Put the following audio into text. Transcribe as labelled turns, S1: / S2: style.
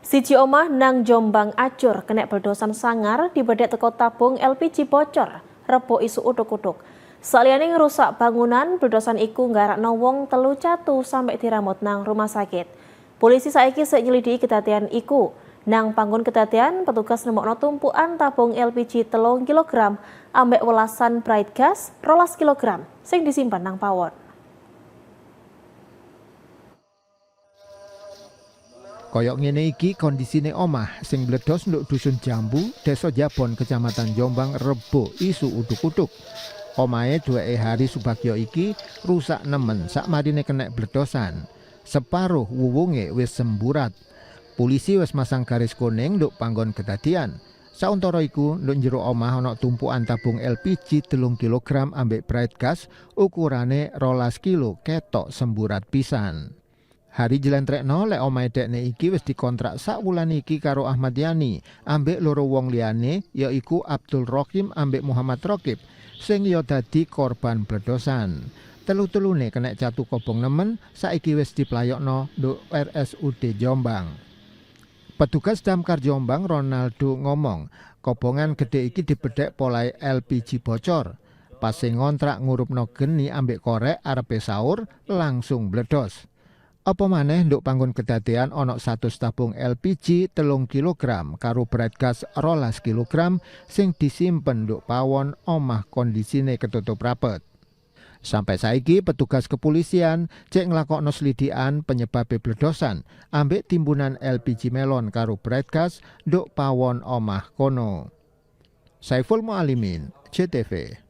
S1: Siji omah nang Jombang ajur kena bledosan sangar dibedek teko tabung LPG bocor Rebo isuk utuk-utuk. Saliyane ngerusak bangunan, bledosan iku nggarakno wong telu catu sampai diramut nang rumah sakit. Polisi saiki sik nyelidiki kedadean iku. Nang panggon kedadean, petugas nemokno tumpukan tabung LPG 3 kilogram ambek welasan bright gas 12 kilogram sing disimpan nang pawon.
S2: Koyok ngene iki kondisine omah sing bledos nduk Dusun Jambu, Desa Jabon, Kecamatan Jombang, Rebo isuk uduk-uduk. Omahe duweke Hari Subagio iki rusak nemen sakmarine kenek bledosan. Separuh wuwunge wis semburat. Polisi wis masang garis kuning nduk panggon kedadian. Sauntara iku, nduk jero omah ana tumpukan tabung LPG 3 kilogram ambek bright gas ukurane 12 kilo ketok semburat pisan. Hari jlentrekno lek omahe dekne iki wis dikontrak sak wulan iki karo Ahmad Yani ambek loro wong liyane, yaiku Abdul Rohim ambek Muhammad Rokib, sing ya dadi korban bledosan. Telu-telune kena catu kobong nemen, saiki wis diplayokno nduk RSUD Jombang. Petugas Damkar Jombang Ronaldo ngomong, kobongan gede iki dibedek polahe LPG bocor. Pas sing ngontrak ngurupno geni ambek korek arepe sahur, langsung bledos. Apa maneh nduk panggon kedadean ana 100 tabung LPG 3 kilogram karo bright gas 12 kilogram sing disimpen nduk pawon omah, kondisine ketutup rapet. Sampai saiki petugas kepolisian cek nglakokno selidikan penyebabe bledosan ambek timbunan LPG melon karo bright gas nduk pawon omah kono. Saiful Mualimin, JTV.